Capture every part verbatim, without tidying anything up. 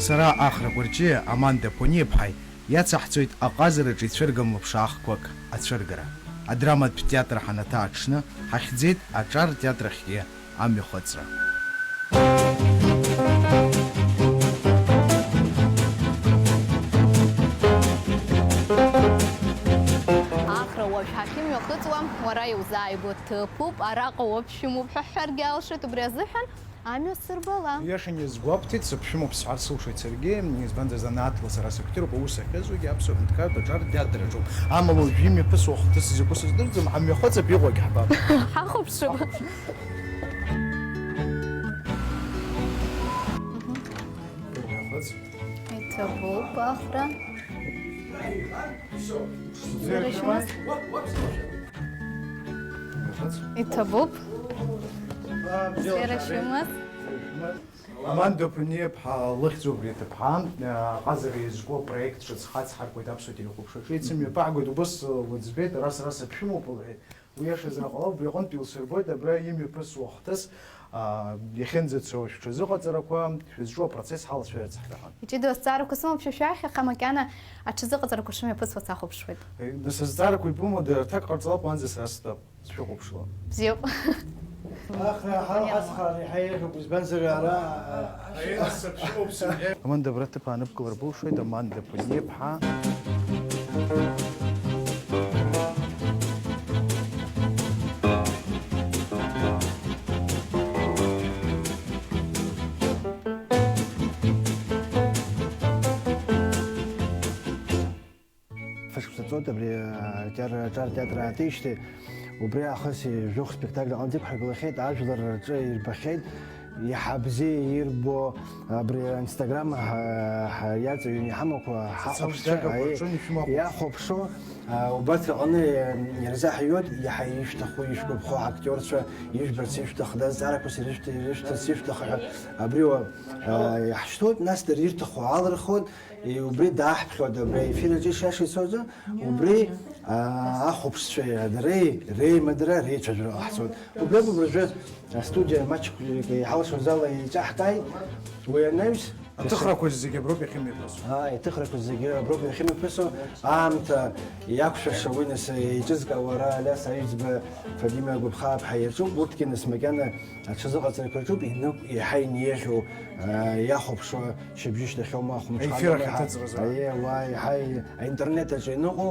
Сара Ахра Кәарҷиа Аманда Ԥуниаԥҳаи иацаҳҵоит аҟазараҿы ицәыргам лыԥшаахқәак ацәыргара. Адраматә театр ҳанаҭа аҽны ҳахьӡеит аҿар театрахьгьы амҩахыҵра. Ахра уажә ҳахьымҩахыҵуа, уара иузааигәоу ҭыԥуп, араҟа уаԥшәымоуп ҳәа ҳҳәаргьы алшоит, убри азыҳәан амҩа сырбала. Иашан иазгәабҭеит, сыԥшәымоуп сҳәар сылшоит саргьы, избанзар, занааҭла сара сактиоруп, аус ахьызуагьы аԥсуа ҳәынҭқарратә аҿар театр аҿоуп. Амала уажә имҩаԥысуа ахҭыс закәу сыздырӡом, ҳамҩахыҵып, иҟоугь ҳбап. Ҳахәаԥшып. Мгм. Иҭабуп, Ахра. Зеира шәымаз? Иҭабуп. Зеира шәымаз? Аманда Ԥуниаԥҳа лыхьӡуп абри аҭыԥҳа, аҟазара иазку апроект ҿыц хацҳаркуеит аԥсуа телехәаԥшраҿы, ицымҩаԥаагоит, убас лыӡбеит, ара сара сыԥшәымоуп, лҳәеит. Уи иашазар ҟалап, убри аҟынтә илсырбоит абра имҩаԥысуа ахҭыс, аа, иахьынӡацо шәҽазыҟаҵарақәа шәызҿу апроцесс ҳалацәажәарц ҳҭахын. Иҷыдоу азҵаарақәа сымоуп шәа шәахь, аха макьана аҽазыҟаҵарақәа шымҩаԥысуа сахәаԥшуеит. Е, нас азҵаарақәа ибымоу дара рҭак ҟарҵалап, уанӡа сара стәап, сшәыхәаԥшла. Бзиоуп. Ахра ҳа-, ацхраара иаҳа еиӷьуп, избанзар ара, а, Аманда, абра ҭыԥ ааныбкылар былшоит, Аманда Ԥуниаԥҳа. Фышықәса ҵуеит абри, а, театр, аҿар театр аатижьҭеи, убри аахыс жәохә спектакль аҟынӡа иқәҳаргылахьеит, ажәлар рҿы ирбахьеит, иаҳа бзиа ирбо, абри Instagram ҳа, ҳа, иаҵаҩын иҳамақәа ҳахәаԥшцәа, социалтә аи, рҿы ишәымахәаԥш. Иахәаԥшуа, а, убарҭ рҟны ирзаҳҩуеит, иаҳа ишәҭаху, ишәгәаԥхо актиорцәа, ижәбарц ишәҭаху, азҵаарақәа ирышәҭ-, ирышәҭарц ишәҭаху ҳәа, абри уа, а, иаҳшьҭоуп, нас дара ирҭаху аалырхуеит. И убри дааҳԥхьоит абри аефир аҿы ишиашоу ицоз, убри, аа, ахәаԥшцәеи дареи реимадара, реицәажәара ҟаҳҵоит. Убри акәым, уажәы астудиа маҷк иҳалшоз ала еиҿаҳкааит, уи анаҩс, аҭыхрақәа зегьы аброуп иахьымҩаԥысуа. Аа, иҭыхрақәа зегьы аброуп иахьымҩаԥысуа, аамҭа иақәшәаша уи нас еиҿызкаауа ара Алиас Аҩӡба, Фатима Гәыԥхааԥҳа ирҿуп, урҭгьы нас макьана аҽазыҟаҵарақәа рҿуп, инык-, еиҳа инеихьоу, аа, иахәаԥшуа. Шьыбжьышьҭахьоума, ахәымҽхан, аефир ахь иаҳа-, иҭыҵуаз, ааи, уаа, еиҳа и-, аинтернет аҿы иныҟәо,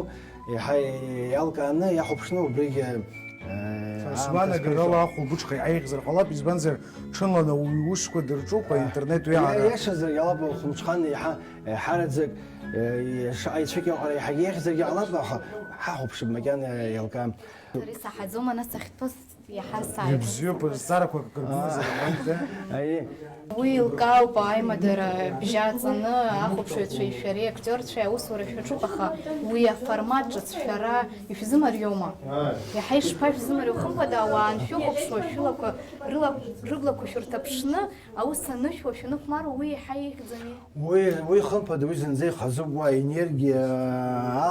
еиҳа и-, иалкааны иахәаԥшны убригьы, э, сара аамҭа сгәаанагарала зқәишәо. Ахәылбыҽха еиҳа еиӷьзар ҟалап, избанзар, ҽынланы ауаҩы иусқәа дырҿуп, аинтернет уи, иа-, аара. Иашазар иалап, ахәымҽхан еиҳа, еиҳараӡак, э, и-, шаҟа ицәыкьоу ҟара еиҳагьы еиӷьзаргьы ҟалап, аха ҳахәаԥшып макьана иалкаам. Сара исаҳаӡом, ана сахьтәоу. Иаҳа сааит. Ибзиоуп, зҵаарақәак акыр гылазар, аа, ҟалоит, да? Аиеи. Уи еилкаауп, аимадара бжьаҵаны, ахәаԥшыҩцәеи шәареи актиорцәеи аусура шәаҿуп, аха уи аформат ҿыц шәара ишәзымариоума? Ааи. Иаҳа ишԥашәзымариоу, хымԥада, ауаа аншәыхәаԥшуа, шәылақәа, рыла-, рыблақәа шәырҭаԥшны, аус анышәуа, шәаныхәмаруа, уи иаҳа еиӷьӡами? Уи, уи хымԥада, уи зынӡа ихазуп, уа аенергиа,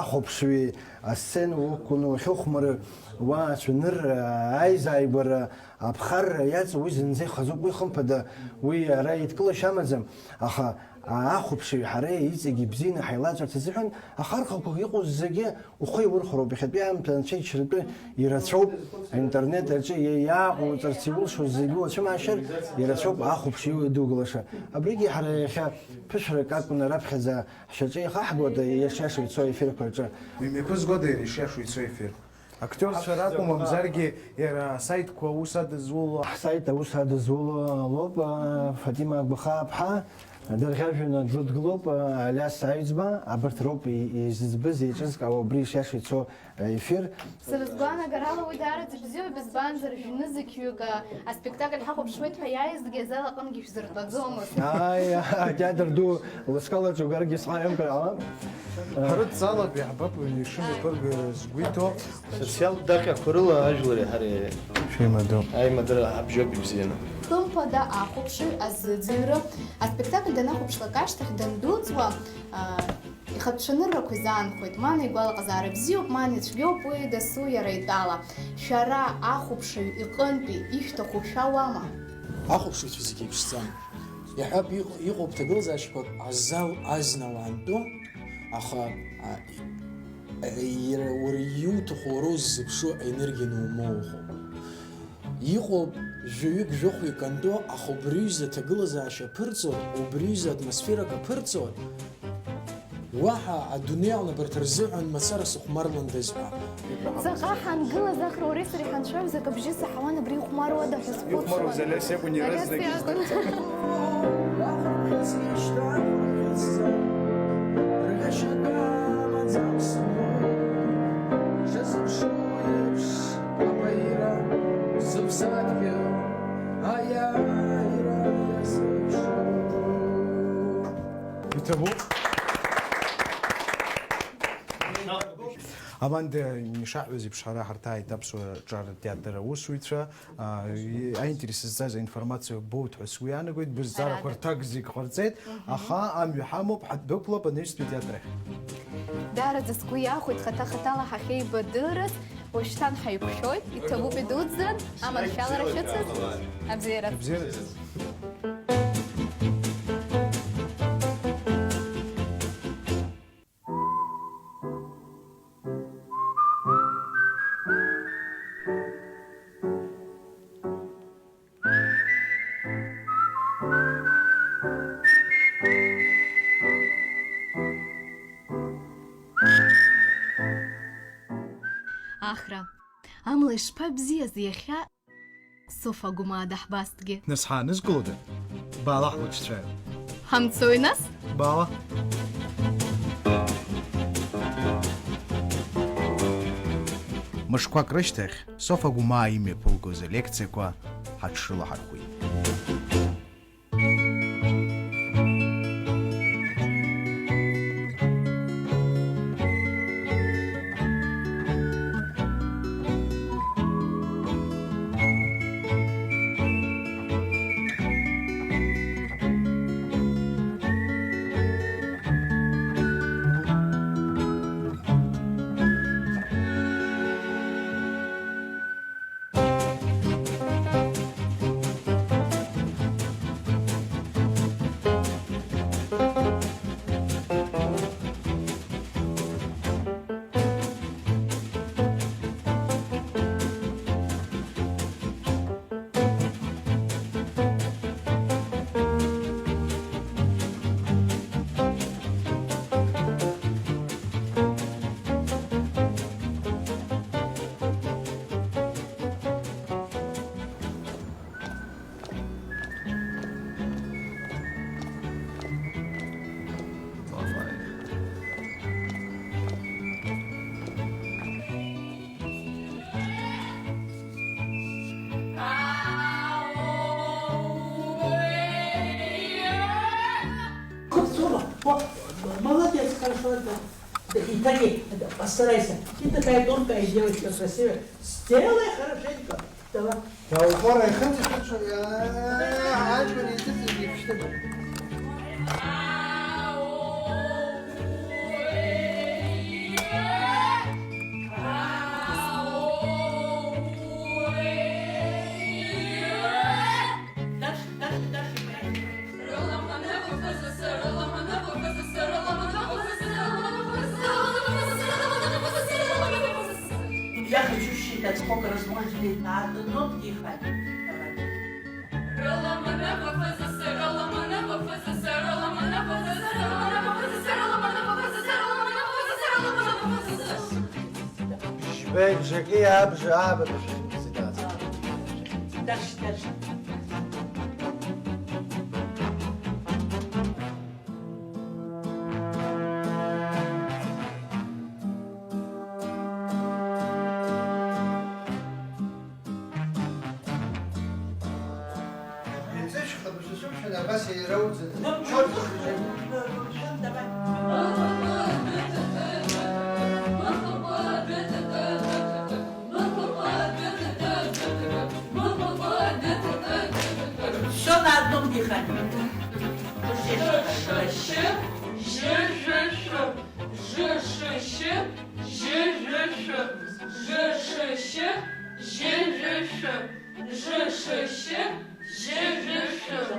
ахәаԥшҩы, асцена уқәланы уахьыхәмарыр, уа ацәанырра, аизааигәара, аԥхарра иаҵоу уи зынӡа ихазуп, уи хымԥада, уи ара еидкылашьа амаӡам, аха ахәаԥшыҩ ҳара иҵегь ибзианы ҳаилаҵәарц азыҳәан ахархәақәа иҟоу зегьы ухы иурхәароуп, иахьатәи аамҭа анцәа ичаратәы ирацәоуп, аинтернет аҿы иа-, иааҟауҵарц иулшо зегьы уацәымаашьар ирацәоуп ахәаԥшыҩ идукылаша. Абригьы ҳара иахьа ԥышәрак акәны раԥхьаӡа ҳшьаҿа ихаҳгода, иашиашо ицо аефирқәа рҿы? Имҩаԥызгода иара ишиашо ицо аефир? Актиорцәа ракәым, мамзаргьы иара асаитқәа аус адызуло. Ҳсаит аус адызуло лоуп, а, Фатима Агәахааԥҳа, дырӷьажәҩаны длыдгылоуп, а, Алиас Аҩӡба, абарҭ роуп и-, изыӡбыз, еиҿызкаауа убри ишиашо ицо, а, ефир. Сара сгәаанагарала уи даараӡа ибзиоуп, избанзар, жәнызқьҩык, а, аспектакль ҳахәаԥшуеит ҳәа иааизҭгьы азал аҟынгьы шәзыртәаӡомызт. Ааи, атеатр ду лыскалаҿы угаргьы сҟаиамкыр ала. Ҳарыдҵалап, иаҳбап уи ишымҩаԥырго иара згәы иҭоу. Социалтә даҟьақәа рыла ажәлари ҳареи шәеимадоуп. Аимадара ҳабжьоуп ибзианы. Хымԥада, ахәаԥшыҩ азыӡырҩра аспектакль данахәаԥшлак ашьҭахь дандәылҵуа, аа, ихатә цәаныррақәа изаанхоит. Мана игәалаҟазаара бзиоуп, Мана ицәгьоуп, уи дасу иара итәала. Шәара ахәаԥшыҩ иҟынтәи ишәҭаху шәауама? Ахәаԥшыҩцәа зегьы еиԥшӡам. Иаҳҳәап, иҟ-, иҟоуп ҭагылазаашьақәак азал азна уаантәу, аха, а, и-, иара уара иуҭаху, уара уззыԥшу аенергиа анумоухуа. Иҟоуп жәаҩык, жәохәҩык антәу, аха убри ҩыза аҭагылазаашьа аԥырҵо, убри ҩыза атмосферак аԥырҵо, уаҳа адунеи аҟны абарҭ рзыҳәан мацара сыхәмарландаз ҳәа. Ҵаҟа ҳангылаз Ахра уареи сареи ҳанцәажәоз акы бжьы саҳауан, абри ихәмаруада ҳәа схәыцуан. Ихәмаруаз Алиас иакәын, иаразнак. Алиас иакәын. Уахәаԥхьыӡ ишьҭа хәаԥхьыӡӡа, ргашьа амаӡам сымоуп, шазыԥшу еиԥш, абаира зыԥсадгьыл аиааира иазыԥшу. Иҭабуп. Аманда, ишаҳҳәаз еиԥш, ҳара ҳарҭааит аԥсуа ҿар театр аусуҩцәа, аа, и-, аинтерес зҵаз аинформациа боут ҳәа сгәы иаанагоит, бызҵаарақәа Ҳәарада. Рҭак зегь ҟарҵеит, Мгм. Аха амҩа ҳамоуп, ҳдәықәлап анаҩстәи атеатр ахь. Даараӡа сгәы иахәеит хаҭа-хаҭала ҳахьеибадырыз, уашьҭан ҳаиқәшәоит, иҭабуп идуӡӡан, аманшәалара шәыцыз, абзиара. Абзиара. Ахра, амла ишԥабзиаз иахьа! Софа Гәымаа даҳбазҭгьы. Нас ҳаанызкылода? Баала ҳлыҿцәа. Ҳамцои нас? Баала. Мышқәак рышьҭахь Софа Гәымаа имҩаԥылгоз алекциақәа ҳаҽрылаҳархәит. Молодец, хорошо это. Да, и так и, да, постарайся. Ты такая тонкая девочка, красивая. Сделай хорошенько. Давай. Даухәара ихыҵышәыцәа, аа, аҷкәын иӡыӡыз иԥшьҭыгоуп. Дальше, дальше, дальше играй. Я хочу считать, сколько раз можно на одном дыхании. Давай. Жәбеи бжаки абжа аабатәи шәзыӡааӡа. Дальше, дальше. Иҵышәхатәу шәысымшәан, абас еилрауӡаны. Давай. Всё на одном дыхании. Ж, ш, ш, ж, ж, ш. Ж, ш, ш, ж, ж, ш. Ж, ш, ш, ж, ж, ш. Ж, ш, ш, ж, ж, ш.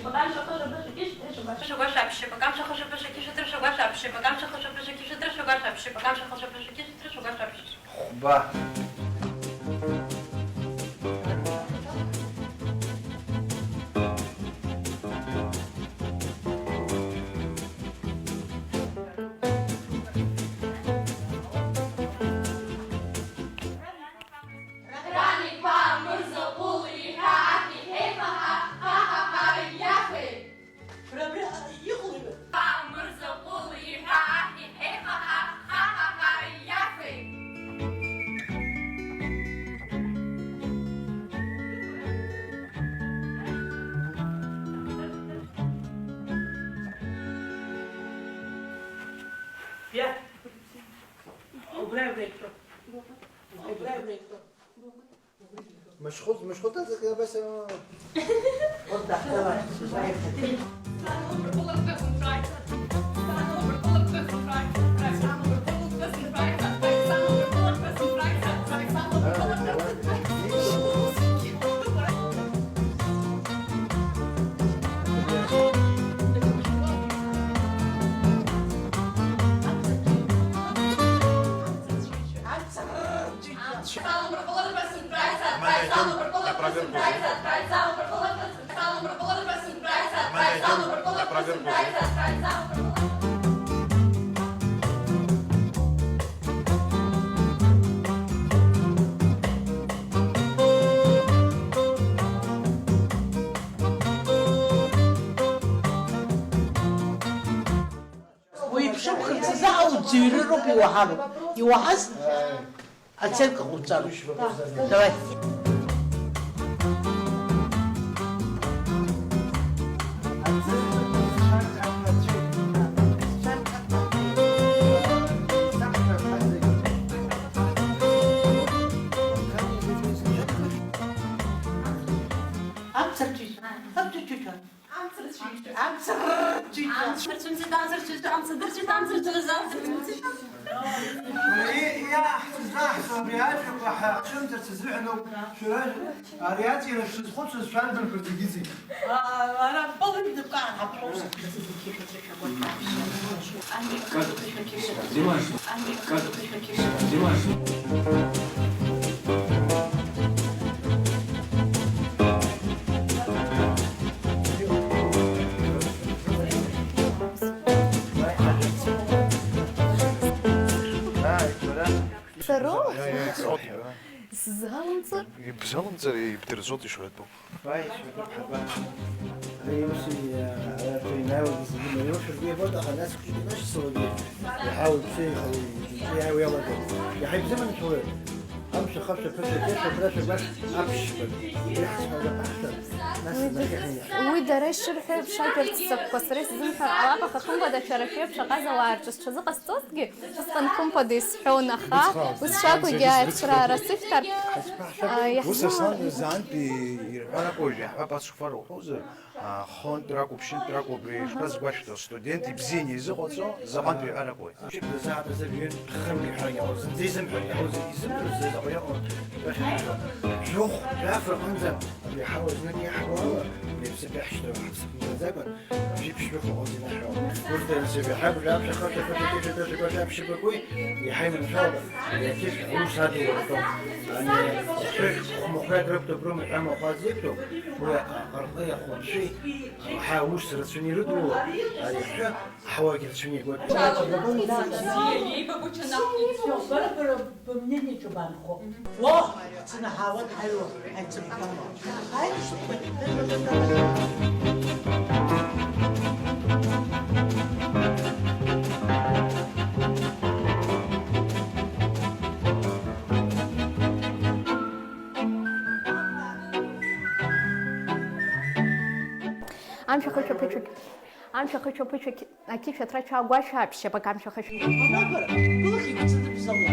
ԥшьба, камшәа хыжа быжа кьышә, дрыжа гәашә. Дрыжа гәашә аԥшьба, камшәа хыжа быжа кьышә, дрыжа гәашә аԥшьба, камшәа хыжа быжа кьышә, дрыжа гәашә аԥшьба, камшәа хыжа быжа кьышә, дрыжа гәашә аԥшьба. Хәба. Раник ԥа мырза ҟәыл иҳәа аҳ иҳәеит, ха, ха, ха, ха, ха, иафеит. Абри, а, иҟоуи? Ԥа мырза ҟәыл иҳәа аҳ иҳәеит, ха, ха, ха, ха, ха, иафеит. Биа. Убра, убра иқәтәа. Убра, убра иқәтәа. Мышхәыц, мышхәыц азы абас, э, Команда идём на проверку. Команда идём на проверку. Уи ԥшымхырц азы ауадаҩрыроуп иуаҳароуп. Иуаҳаз аценка ҟауҵароуп. Давай. Амца рҭыҩ-, амца рҭыҩ-, амца рҭыҩ-, Амца дырцәымцеит, амца рцәыӡ-, амца дырцәеит, амца рцәыӡ-, амца дырцәымцеит. Иа-, иаҳзаҳҳәо абри ажәақәа ҳацәымӡырц азыҳәаноуп шәара ари аҵира шәзызхәыцуаз шәарбанқәа зегьы-зегьы. Ара пылын дыԥкаан ҳаԥхьоуса. Сароуп? Сзалымҵыр? Ибзалымҵыр, ибдырҵоит ишуҳәатәу. Ари ус, иааиуеит зегьы мариоушәа, ргәы иабоит, аха нас кәшәы инашьцылогьы иаҳа уаҩԥсы иааиуа иалагоит. Иаҳа ибзыманшәалоит. Амшә ахашәа ԥышәа кьышәа абра шәагәаш аԥшьба. Уи ҳцәҳәа аԥаҳҵа, нас нахьхьи. Уи дара ишырҳәо еиԥш ажәа рццакқәа сара исзымҳәар ҟалап, аха хымԥада шәара шәеиԥш аҟаза уаа рҿы сҽазыҟасҵозҭгьы, усҟан хымԥада исҳәон, аха ус шакәугьы ааицхыраара сышәҭар, а, ус иаҳзымур. Аслан зантәи ирҳәар акәу, иаҳҳәап, ацәхәара уҳәозар, а, хынтә ракәу, ԥшьынтә ракәу, абри ишԥазгәашәҭо, астудент ибзианы изыҟаҵо заҟантә иҳәар акәу? Ԥшьынтә дазааҭыз абҩын хынтә иҳәар иҟалоит, зынӡа изымҳәар иҟалоит, изымдыруа заҟа иҟоу, жәохә, жәаф рҟынӡа абри ҳауа знык иаҳбо ала, абри аԥсык иаҳшьҭоу ҳаԥсык мгаӡакәа, Жәиԥшьҩык ыҟоуп инаҳәо. Урҭ анцәа иаҳа гәаҳәа, ԥхьаҟа, ԥхьаҟа, ԥхьаҟа, ԥхьаҟа, ԥхьаҟа, ԥхьаҟа, ԥхьаҟа, иаҳа иманшәалоуп, иаҭыԥ аус адуларатәоуп. Ани, хыхь хәмаҟәҩак рықәтәоуп, рымаҳә амахәа зықәтәоуп, уи аҟырҟи ахәлымшәи, ҳа ус рацәаны ирыдуло, ари ҳәа ҳауагьы рацәаны игоит. Бара, бара, бымнение ҿыбаанхо. О! Сынаҳауан ҳаҩуа ҳаицынхама. Амшә ахышәа ԥышәагь, амшә ахышәа ԥышәагь. Ақьышә аҭрача агәашә аԥшьап, акамшәа хышә. Абабара, былахь игәцаны бзауа.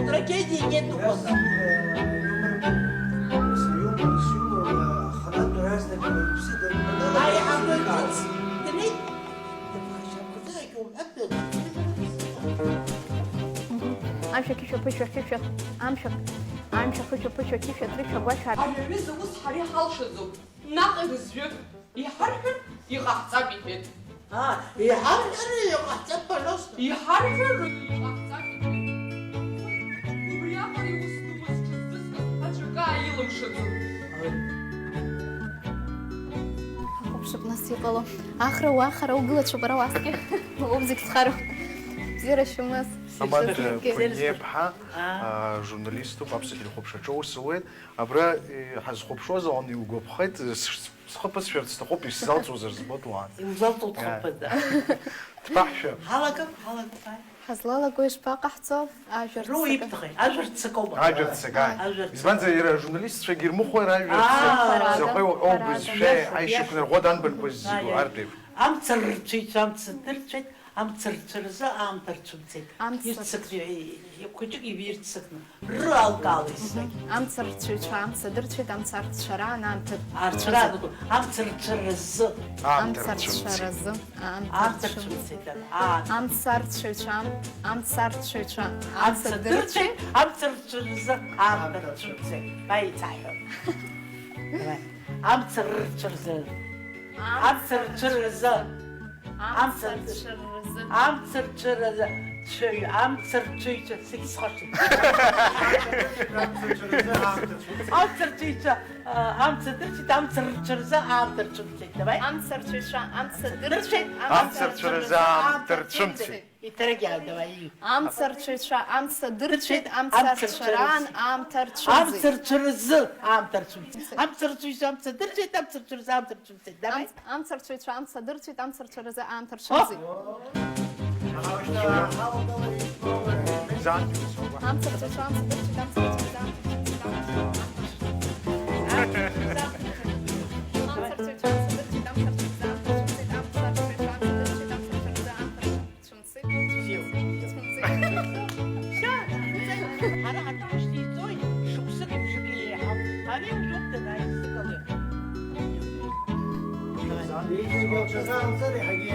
Трагедии нету у вас. Ай, а вы тут, дней, да вы хотя бы куда, я говорю, а ты? Амшә ақьышә аԥышәа, ақьышә, амшә, амшә ахышә аԥышәа, ақьышә аҭрышә агәашә аԥшьап. Аҩыза ус ҳара иҳалшаӡом. Наҟ ирызҩып, иҳарҳәар, иҟаҳҵап, иҳәеит. А, иҳарҳәар, иҟаҳҵап, пожалуйста. Иҳарҳәар, иҟаҳҵап, иҳәеит. Убриаҟара иус ду мызҿыцызкыз аӡәы акы ааилымшаӡом. Ҳахәаԥшып нас иҟало. Ахра уахара угылацәоуп ара уахьгьы. Уоуп зегь зхароу. Бзиара шәымаз. Амаҭа Қәиниаԥҳа, аа, журналиступ, аԥсуа телехәаԥшаҿы аус ауеит. Абра, э, ҳазхәаԥшуаз аҟны иугәаԥхеит, с-, схы ԥысшәарц сҭахуп, исзалҵуазар збоит уаан. Иузалҵуеит, иа, хымԥада. Дԥаҳшәап. Ҳалагап, ҳалагап, ааи. Ҳазлалаго ишԥаҟаҳҵо? Ажәа рццакы. Рыуаҩ ибҭахи? Ажәа рццакоума? Ажәа рццак, ааи. Ааи. Ажәа рццак. Избанзар, иара ажурналистцәагьы ирмыхәар, ажәа рццак. Аа. Ҳарада, заҟа иуҳәо, ҳарада. Бызшәа, ҳәа, аишьақәнарӷәӷәа данбанқәа зегьы, ааи, ааи, уҳәартә еиԥш. Амца рцәеицәа, амца дырцәеит. Амца рцәа рзы аамҭа рцәымцеит. Амца ирццакны, рцәа. Хәыҷык ибирццакны, ры алкаала исзагь. Мгм. Амца рцәаҩцәа амца дырцәеит, амца арцәцәа раан аамҭа рцәымцеит. Арцәа раан, амца рцәа рзы. Амца рцәа рцәымцеит. Рзы, аамҭа рцәымцеит. Амца рцәымцеит, дад. Амца рцәаҩцәа ам-, амца рцәаҩцәа амца дырцәеит, амца рцәа рзы аамҭа рцәымцеит. Ма еиҭаҳәа. Давай. Амца рцәа рзы. Амца рцәа рзы. Амца рцәа рзы. Амца рцәа рзы. Цәаҩ-, амца рцәаҩцәа, зегь схашҭит. Амца рцәаҩцәа, а, амца дырцәеит, амца рцәа рзы аамҭа рцәымцеит. Давай. Амца рцәаҩцәа, амца дырцәеит, амца рцәа рзы аамҭа рцәымцеит. Иҭарагьы аадауа, ииу. Амца рцәаҩцәа амца дырцәеит, амца рцәа раан аамҭа рцәымцеит. Амца рцәа рзы аамҭа рцәымцеит. Амца рцәаҩцәа амца дырцәеит, амца рцәа рзы аамҭа рцәымцеит. Давай. Амц-, амца рцәаҩцәа амца дырцәеит, амца рцәа рзы аамҭа рцәымцеит. О! Амца рцәаҩцәа амца дырцәеит, амца рцәа рзы аамҭа рцәымцеит. Амца рцәаҩцәа амца дырцәеит, амца рцәа рзы аамҭа рцәымцеит, амца рцәаҩцәа амца дырцәеит, амца рцәа рзы аамҭа рцәымцеит. Цәымцеит, цәымцеит, цәымцеит. Шьа, цәымцеит. Ҳара ҳаҭыр шьҭеиҵоит, шықәсыки мшыки еиҳауп. Ари ужәоуп данааизыгала.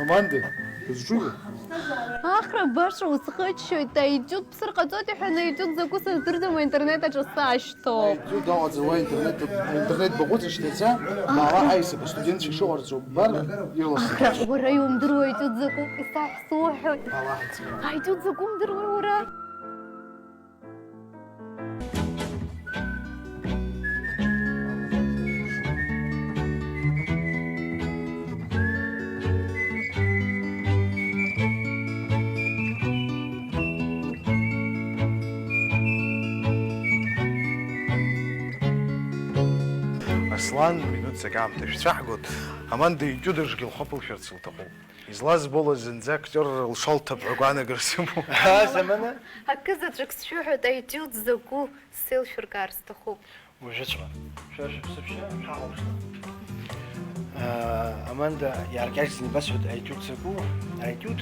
Аманда, дызҿуи? Ахра баша усхыччоит, аетиуд ԥсыр ҟаҵоит иҳәаны, аетиуд закәу сыздырӡом, аинтернет аҿы сашьҭоуп. Аетиуд аҟаҵа уа интернет, аинтернет баҟәыҵ шьҭаца, баала аисап, астудентцәа ишыҟарҵо ббар, ирласны. Ахра, уара иумдыруа аетиуд закәу, исаҳә суҳәоит. Баала ҳаицәажәап. Аетиуд закәу умдыруеи уара? Аслан, минуҭ ҵак аамҭа шәцәаҳгоит. Аманда, иҷыдажгьы лхы аԥылшәарц лҭахуп. Излазбо ала зынӡа актиор лшалҭап ҳәа агәаанагара сымоуп. Аа, замана? Акы заҵәык сшәыҳәоит, аетиуд закәу сеилшәыркаар сҭахуп. Уажәыҵәҟьа. Шәа шәыԥсышәа шәаҳауԥшла. Аа, Аманда, иааркьаҿӡаны ибасҳәоит аетиуд закәу. Аетиуд,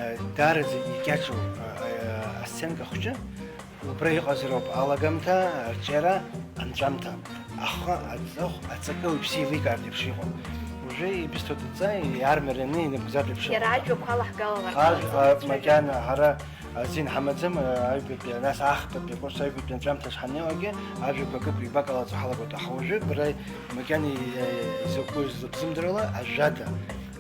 аа, даараӡа икьаҿу, аа, аа, асценка хәҷы. Убра иҟазароуп алагамҭа, арҿиара, анҵәамҭа. Ахы, аҵыхә, аҵакы уаҩԥсы еиликаартә еиԥш иҟоу. Уажәы ибысҭоит адҵа, иаармарианы инапкӡатә еиԥш иҟоуп. Иара ажәақәа алаҳгалалар. Ажә-, а, макьана ҳара азин ҳамаӡам, а, аҩбатәи, нас ахԥатәи акурс аҩбатәи анҵәамҭа шҳанеилакгьы, ажәақәа акык-ҩбак алаҵо ҳалагоит, аха уажәы бара макьана и-, изакәу зыбзымдыруа ажәада.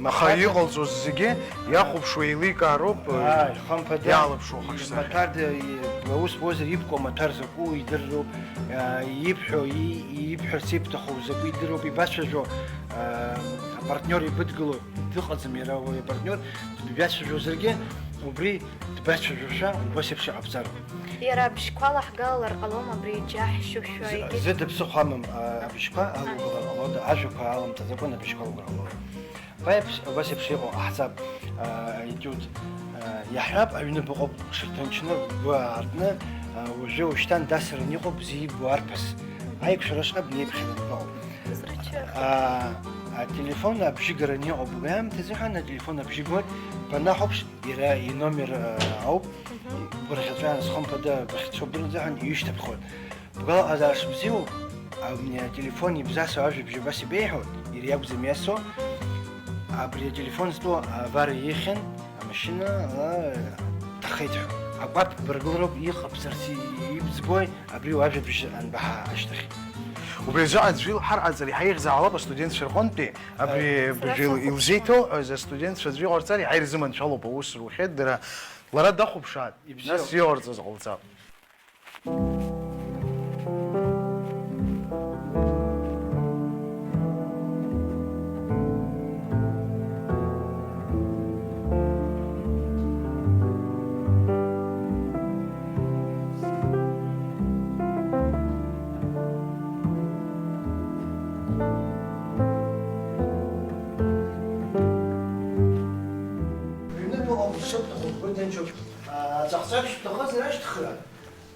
Аха иҟалҵоз зегьы иахәаԥшуа еиликаароуп, ааи, хымԥада, иалаԥшуа хаҿсахьа. Маҭәарда, и-, аус уазар ибкуа маҭәар закәу идырроуп, а, ибҳәо, и-, ибҳәарц ибҭаху закәу идыруп, ибацәажәо, а, апартниор ибыдгыло дыҟаӡам, иара уи апартниор дбацәажәозаргьы, убри дбацәажәошәа убас еиԥш иҟабҵароуп. Иара абжьқәа лаҳгалалар ҟалом, абри иџьаҳшьошәа. З-, егьи зыда ԥсыхәа амам, а, абжьқәа алугалар ҟалода, ажәақәа аламҭаӡакәан абжьқәа алугар ҟалода. Ба еиԥш, убас еиԥш иҟоу ҟаҳҵап, а, аетиуд, а, иаҳҳәап, аҩны быҟоуп, шәырҭынчны, бгәы аартны, а, уажәы ушьҭан дасран иҟоуп бзиа иббо арԥыс. Аиқәшәара шҟа бнеиԥхьаны быҟоуп. Бызрычча. А, ателефон абжьы гараны иҟоуп, убри аамҭазы ҳәа ателефон абжьы гоит, банахәаԥш, иара иномер, а, ауп, мгм, гәырӷьаҵәа, нас хымԥада бахьцо бырӡаҳәан иҩышьҭыԥхоит. Бгәалаҟазаашьа бзиоуп, абни ателефон ибзасуа ажәабжь убас ибеиҳәоит, иара иакәӡам иасуа. Абри ателефон зтәу авариа ихьын, амашьына, а, ҭахеит ҳәа. Акәаԥ быргылароуп, иҟабҵарц ибӡбои, абри уажәабжь анбаҳа ашьҭахь. Убри азы аӡәы илҳәар ҟаҵар, иаҳа ихьзаалап астудентцәа рҟынтәи, абри, а, бжьы илзеиҭоуҳәаз астудентцәа аӡәы иҟарҵар, иаҳа ирзыманшәалоуп аус рухьеит дара. Лара дахәаԥшааит, ибзиоуп, нас иҟарҵаз ҟалҵап. Аҩны дыҟоуп, ишыбҭаху бгәы ҭынчуп. Аҵәахҵәабжь шәҭахызар ашьҭыхра,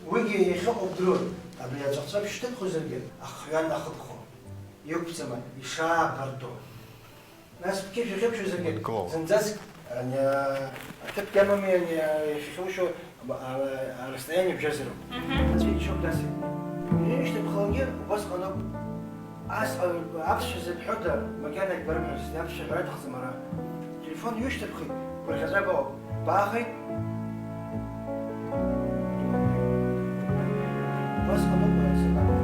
уигьы иахьыҟоу бдыруан. Абри аҵәахҵәабжь шәҭыбхызаргьы, ахҩан ахыбхо. Иқәӡама, ишаабарҭоу. Нас бқьышә иахьыбшәызаргьы, зынӡаск, ани, аҭыԥ иамами, ани, иахьхьушьо, а, а, арасстояние бжьазароуп. Мгм. Аӡәы ишьоуп дасит. Иҩышьҭыԥхалангьы убасҟаноуп. Ас, э, аԥсшәа зыбҳәода, макьанагь барымҳәац, аԥсшәа ҳәара аҭахӡам ара. Телефон ҩышьҭыԥхит, гәырӷьаҵәа бауп. Баахеит? Убасҟаноуп ара сабаҟоу.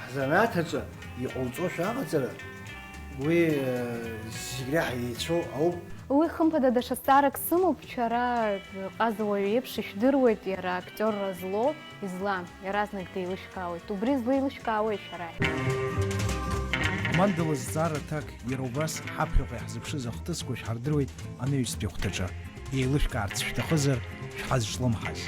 Ҳзанааҭ аҿы иҟауҵошәа аҟаҵара, уи, э, зегь реиҳа еицәоу ауп. Уи, хымԥада, даҽа зҵаарак сымоуп, шәара, ҟазауаҩ иеиԥш ишәдыруеит иара актиорра злоу, излам, иаразнак деилышәкаауеит. Убри злеилышәкаауеи шәара? Амандала зҵаара аҭак, иара убас ҳаԥхьаҟа иаҳзыԥшыз ахҭысқәа шәҳардыруеит анаҩстәи ахәҭаҿы. Еилышәкаарц шәҭахызар, шәҳазҿлымҳаз.